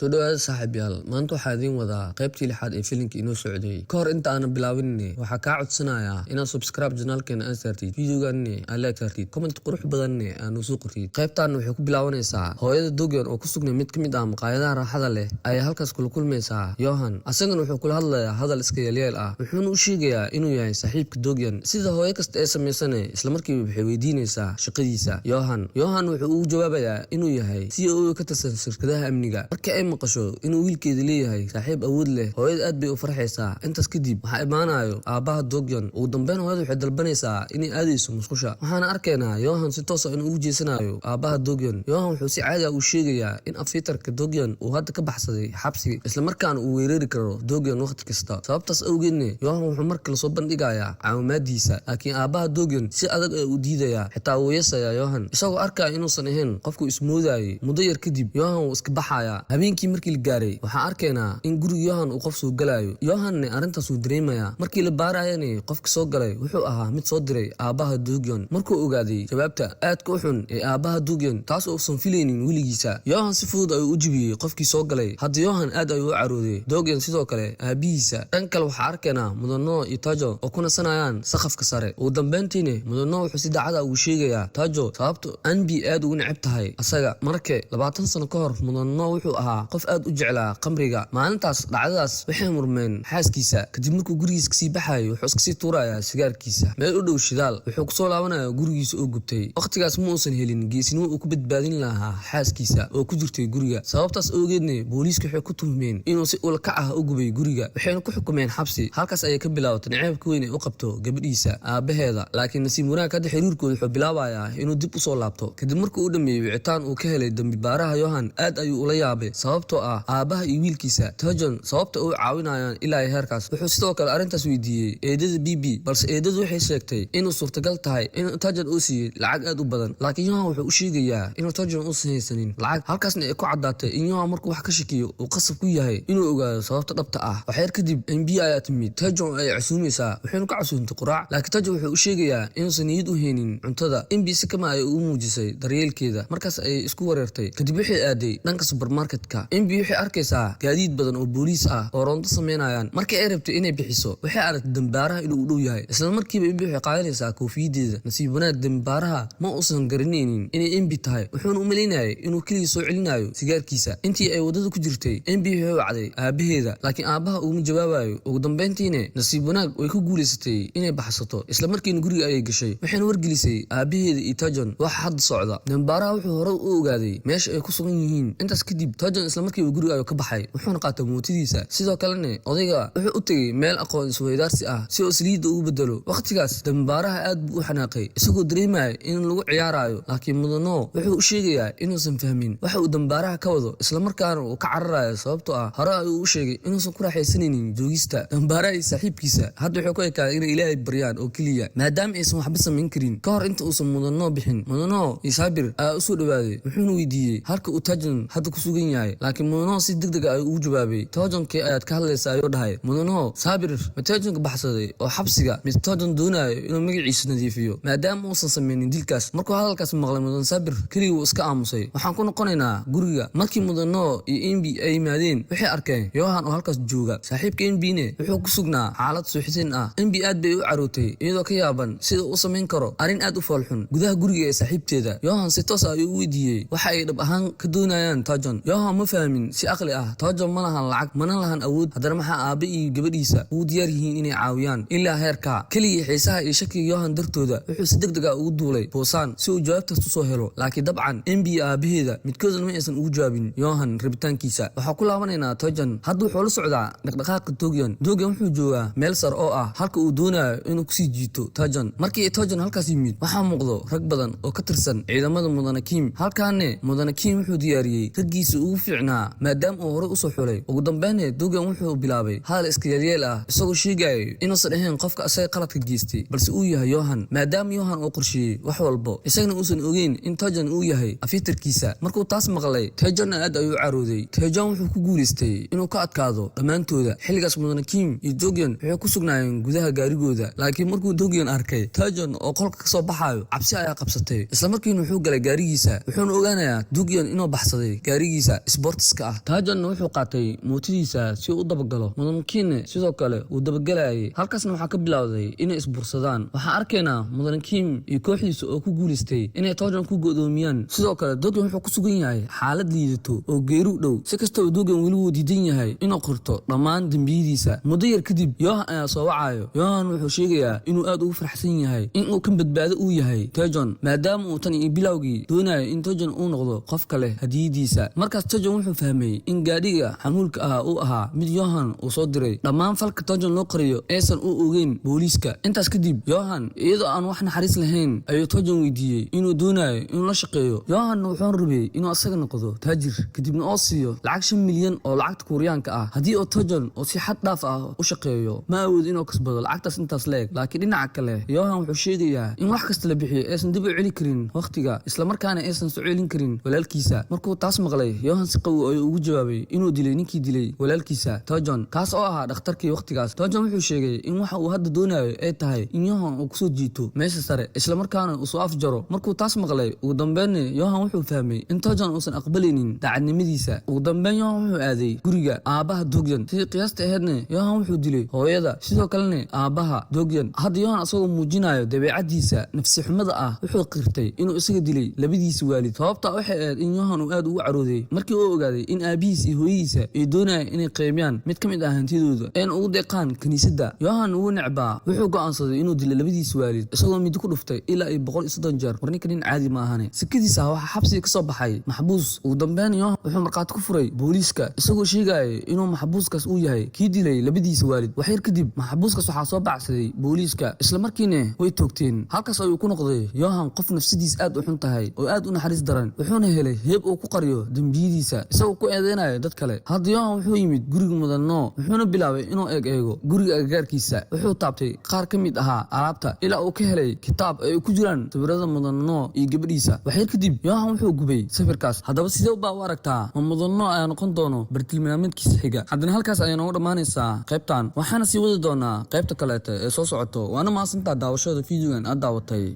Soo dhawaada saaxiibayaal, maanta waxaa idiin wadaa qaybtii lixaad ee filimka inoo socday. Ka hor inta aanan bilaabin, waxaa kaa codsanayaa inaad subscribe channelkeena aad saartid, videoganne aad like saartid, comment qurux badanne aad noo soo qortid. Qaybtan waxay ku bilaabanaysaa hooyada Dogen oo ku sugnay mid ka mid ah maqaayadaha raaxada leh ayaa halkaas kula kulmaysaa Yohan. Asagana wuxuu kula hadlayaa hadal iska yeelyeel ah, wuxuuna u sheegayaa inuu yahay saaxiibka Dogen. Sida hooyo kasta ee samaysane, isla markiiba waxay weydiinaysaa shaqadiisa Yohan. Yohan wuxuu ugu jawaabayaa inuu yahay CEO ka tirsan shirkadaha amniga. Markii ay maqasho inuu wiilkeeda leeyahay saaxiib awood leh, hooyada aad bay u farxaysaa. Intaas kadib waxaa imaanayo aabbaha Dogen. Ugu dambeyn hooyada waxay dalbanaysaa inay aadayso musqusha, waxaana arkaynaa Yohan si toos ah inuu ugu jeesanayo aabbaha Dogen. Yohan wuxuu si caadi ah u sheegayaa in afitarka Dogen uu hadda ka baxsaday xabsi, islamarkaana uu weerari karo Dogen waqti kasta. Sababtaas awgeedne Yohan wuxuu mar kale soo bandhigayaa caawimaadiisa, laakiin aabbaha Dogen si adag ee u diidayaa, xitaa wuu yasayaa Yohan, isagoo arkaya inuusan ahayn qofku ismoodayay. Muddo yar kadib Yohan wuu iska baxayaa. Habeenkii markii la gaaray, waxaan arkaynaa in guriga Yohan uu qof soo galayo. Yohanne arrintaas wuu dareemayaa. Markii la baarayana, qofka soo galay wuxuu ahaa mid soo diray aabbaha Dogen. Markuu ogaaday jawaabta aadka u xun ee aabbaha Dogen, taas oo uusan filaynin weligiisa, Yohan si fudud ayuu u jibiyey qofkii soo galay. Hadda Yohan aad ayuu u carooday, Dogen sidoo kale aabihiisa. Dhan kale waxaa arkaynaa Mudano iyo Tajo oo ku nasanayaan saqafka sare. Ugu dambeyntiina Mudano wuxuu si daacada ugu sheegayaa Tajo sababta Anbi aad ugu neceb tahay asaga. Marke 20 sano ka hor, Mudano wuxuu ahaa qof aad u jeclaa qamriga. Maalintaas dhacdadaas waxay murmeen xaaskiisa. Kadib markuu gurigiisa kasii baxayay, wuxuu iskasii tuurayaa sigaarkiisa meel u dhow shidaal. Wuxuu kusoo laabanaya gurigiisa oo gubtay. Wakhtigaas ma uusan helin geesinimo uu ku badbaadin lahaa xaaskiisa oo ku jirtay guriga. Sababtaas awgeedna booliiska waxay ku tuhmeen inuu si ulakac ah u gubay guriga, waxayna ku xukumeen xabsi. Halkaas ayay ka bilaabatay naceebka weyn ee u qabto gabadhiisa aabaheeda. Laakiin nasiib wanaag, hadda xiriirkooda wuxuu bilaabayaa inuu dib usoo laabto. Kadib markuu u dhameeyey wicitaan uu ka helay dambi baaraha, Yohan aad ayuu ula yaabay sababtoo ah aabbaha iyo wiilkiisa Tajon sababta u caawinayaan ilaa heerkaas. Wuxuu sidoo kale arrintaas weydiiyey eedada Bb, balse eedadu waxay sheegtay inuu suurtagal tahay in Tajon uu siiyey lacag aad u badan. Laakiin Yohan wuxuu u sheegayaa inuu Tajon uusan haysanin lacag. Halkaasna ay ku caddaatay in Yohan markuu wax ka shakiyo uu qasab ku yahay inuu ogaado sababta dhabta ah. Waxyar kadib Mb ayaa timid. Tajon ay casuumaysaa, waxaynu ka casuuntay quraac, laakiin Tajon wuxuu u sheegayaa inuusan niyad u haynin cuntada. Mb si kama ay ugu muujisay daryeelkeeda, markaas ayay isku wareertay. Kadib waxay aaday dhanka supermarketka. Mb waxay arkaysaa gaadiid badan oo booliis ah oo roondo sameynayaan. Markii ay rabtay inay bixiso, waxay aragtay dambaaraha inuu u dhow yahay. Isla markiiba Mb waxay qaadanaysaa koofiyadeeda. Nasiib wanaag, dambaaraha ma uusan garanaynin inay Mb tahay, wuxuuna u malaynayay inuu keligii soo celinayo sigaarkiisa. Intii ay waddada ku jirtay, Mb waxay wacday aabaheeda, laakiin aabbaha uguma jawaabayo. Ugu dambeyntiina nasiib wanaag way ku guulaysatay inay baxsato. Isla markiina guriga ayay gashay, waxayna wargelisay aabaheeda iyo Tajon waxa hadda socda. Dambaaraha wuxuu hore u ogaaday meesha ay ku sugan yihiin. Intaas kadib Tajon isla markiiba guriga ayuu ka baxay, wuxuuna qaatay mootadiisa. Sidoo kalena odayga wuxuu u tegey meel aqoon isweydaarsi ah si uu saliidda ugu bedelo. Wakhtigaas dambaaraha aad buu u xanaaqay, isagoo dareemaya in lagu ciyaarayo. Laakiin Mudano wuxuu u sheegayaa inuusan fahmin waxa uu dambaaraha ka wado, islamarkaana uu ka cararayo, sababtoo ah hore ayuu u sheegay inuusan ku raaxaysanaynin joogista dambaaraha iyo saaxiibkiisa. Hadda wuxuu ku ekaaday inay Ilaahay baryaan oo keliya, maadaama aysan waxba samayn karin. Ka hor inta uusan Mudano bixin, Mudano iyo Saabir ayaa usoo dhawaaday, wuxuuna weydiiyey halka uu Tajon hadda ku sugan yahay. Laakiin Mudano si degdeg ah ayuu ugu jawaabay. "Tajonkee ayaad ka hadlaysaa?" ayuu dhahay Mudano. "Saabir, ma Tajonka baxsaday oo xabsiga, mise Tajon doonayo inuu magaciisa nadiifiyo maadaama uusan sameynin dilkaas?" Markuu hadalkaas maqlay Mudan Saabir, keligii wuu iska aamusay. Waxaan ku noqonaynaa guriga. Markii Mudano iyo Imbi ay yimaadeen, waxay arkeen Yohan oo halkaas jooga. Saaxiibka Imbine wuxuu ku sugnaa xaalad suuxdin ah. Imbi aad bay u carootay, iyadoo ka yaaban sida uu samayn karo arrin aad u foolxun gudaha guriga ee saaxiibteeda. Yohan si toos ah ayuu u weydiiyey waxa ay dhab ahaan ka doonayaan Tajon. Yohan ma fahmin si aqli ah. Tajon ma lahan lacag, mana lahan awood, haddana maxaa aabe iyo gabadhiisa ugu diyaar yihiin inay caawiyaan ilaa heerka? Keligii xiisaha iyo shakiga Yohan dartooda, wuxuu si degdeg ah ugu duulay Buusaan si uu jawaabtaas usoo helo. Laakiin dabcan Mb iyo aabaheeda midkoodna ma aysan ugu jawaabin Yohan rabitaankiisa. Waxaa ku laabanaynaa Tojan. Hadda wuxuu la socdaa dhaqdhaqaaqa Dogion. Dogion wuxuu joogaa meel sar oo ah halka uu doonayo inuu kusii jiito Tojan. Markii Tojan halkaas yimid, waxaa muuqdo rag badan oo ka tirsan ciidamada Mudane Kim. Halkaane Mudane Kim wuxuu diyaariyey raggiisa ugu fiicnaa, maadaama uu horey usoo xulay. Ugu dambeynna Dogion wuxuu bilaabay hadal iska yeelyeel ah, isagoo sheegayo inuusan ahayn qofka asaga qaladka geystay, balse uu yahay Yohan, maadaama Yohan uu qorsheeyey wax walbo, isagana uusan ogeyn in Tojan uu yahay afitarkiisa. Markuu taas maqlay, Tejonna aad ayuu u carooday. Tejon wuxuu ku guulaystay inuu ka adkaado dhammaantooda. Xilligaas Mudane Kim iyo Dogion waxay ku sugnaayeen gudaha gaarigooda, laakiin markuu Dogion arkay Tejon oo qolka kasoo baxayo, cabsi ayaa qabsatay. Islamarkiina wuxuu galay gaarigiisa, wuxuuna ogaanayaa Dogion inuu baxsaday gaarigiisa. Isboorti Sportska ah. Taejoon wuxuu qaatay mootadiisa si uu u dabagalo. Mudane Kimna sidoo kale wuu dabagelayay. Halkaasna waxaa ka bilowday inay isbursadaan. Waxaan arkaynaa Mudane Kim iyo kooxdiisa oo ku guulaystay inay Taejoon ku go'doomiyaan. Sidoo kale Dogen wuxuu ku sugan yahay xaalad liidato oo geeri u dhow. Si kastaba, Dogen weli wuu diidan yahay inuu qirto dhammaan dembiyadiisa. Muddo yar kadib Yohan ayaa soo wacayo. Yohan wuxuu sheegayaa inuu aad ugu faraxsan yahay in uu kan badbaado uu yahay Taejoon, maadaama uu tan iyo bilowgii doonayo in Taejoon uu noqdo qofka leh hadiyadiisa. Markaas Taejoon wuxuu fahmay in gaadhiga xamuulka ahaa uu ahaa mid Yohan uu soo diray, dhammaan falka Taejoon loo qariyo aysan u ogeyn booliiska. Intaas kadib Yohan, iyadoo aan wax naxariis lahayn, ayuu Taejoon weydiiyey inuu doonayo inuu la shaqeeyo. Yohanna wuxuu rabay inuu asaga noqdo taajir, kadibna oo siiyo lacag 5 milyan oo lacagta Kuuriyaanka ah haddii oo Taejoon oo si xad dhaaf ah u shaqeeyo. Ma awoodo inuu kasbado lacagtaas intaas leeg, laakiin dhinaca kale Yohan wuxuu sheegayaa in wax kasta la bixiyo aysan dib u celi karin wakhtiga, islamarkaana aysan soo celin karin walaalkiisa. Markuu taas maqlay, Yohan si qabow ayuu ugu jawaabay inuu dilay ninkii dilay walaalkiisa Taejoon, kaas oo ahaa dhakhtarkii wakhtigaas. Taejoon wuxuu sheegay in waxa uu hadda doonayo ay tahay in Yohan uu kusoo jiito meesha sare, islamarkaana uu soo afjaro. Markuu taas maqlay, ugu dambeynna Yohan wuxuu fahmay in Taejoon uusan aqbalaynin daacadnimadiisa. Ugu dambeyn Yohan wuxuu aaday guriga aabbaha Dogyan. Sidii qiyaasta ahaydna, Yohan wuxuu dilay hooyada, sidoo kalena aabbaha Dogyan. Hadda Yohan, asagoo muujinayo dabeecadiisa nafsi xumada ah, wuxuu qirtay inuu isaga dilay labadiisa waalid. Sababta waxay ahayd in Yohan uu aad ugu carooday markii uu ogaaday in aabihiis iyo hooyadiisa ay doonayaan inay qaybiyaan mid ka mid ah hantidooda ayna ugu deeqaan kiniisadda. Yohan wuu necbaa. Wuxuu go'aansaday inuu dilay labadiisa waalid, isagoo midi ku dhuftay ilaa iyo 130 jeer. War ninka nin caadi ma ahane. Sikadiisa waxaa xabsiga ka soo baxay maxbuus. Ugu dambeyn Yohan wuxuu markhaati ku furay booliiska, isagoo sheegaya inuu maxbuuskaas uu yahay kii dilay labadiisa waalid. Waxyar kadib maxbuuskaas waxaa soo bacsaday booliiska, islamarkiina way toogteen. Halkaas ayuu ku noqday Yohan qof nafsadiis aad u xun tahay oo aad u naxariis daran, wuxuuna helay heeb uu ku qariyo dembiyadiisa, isagoo ku eedeynayo dad kale. Hadda Yohan wuxuu yimid guriga Mudano, wuxuuna bilaabay inuu eeg eego guriga agagaarkiisa. Wuxuu taabtay qaar ka mid ahaa alaabta ilaa uu ka helay kitaab ay ku jiraan sawirada Mudano iyo gabadhiisa. Waxyar kadib Yohan wuxuu gubay sawirkaas. Haddaba sidee baa u aragtaa? Ma Mudano ayaa noqon doono bartilmaameedkiisa xiga? Haddana halkaas ayaa noogu dhammaanaysaa qaybtan, waxaana sii wadi doonaa qaybta kaleeta ee soo socoto. Waana mahadsantaa daawashada videogan aad daawatay.